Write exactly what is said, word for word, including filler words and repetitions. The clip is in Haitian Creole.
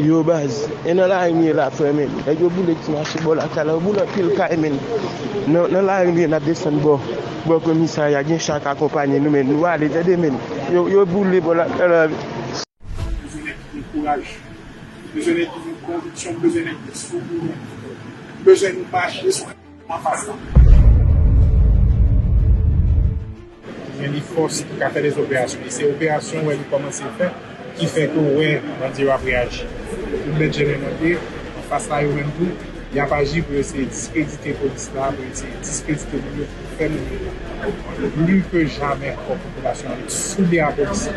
Yo baz, e nan lari m ye la frè men. Nèg yo boule ti mache bò lakay la, yo boule anpil kay men. Nan, nan lari m ye n ap desann bò, bò komisarya, gen cha k akonpanye nou men. Nou ale tande men. Yo, yo boule bò lakay la. Bezwen nèg ki gen kouraj. Bezwen nèg ki gen konviksyon, bezwen nèg ki sou pou nou. Bezwen nou mache sou anfas la. Gen li fòs ki ka fè de operasyon. E se operasyon wè li kòmanse fè, ki fè ke w wè bandi yo ap reyaji. Tout bèt jennen mande, anfas la yo menm tou, y ap aji pou eseye diskredite polis la, pou eseye diskredite moun yo, pou fè moun yo pli ke jamè kò popilasyon an soude a polis.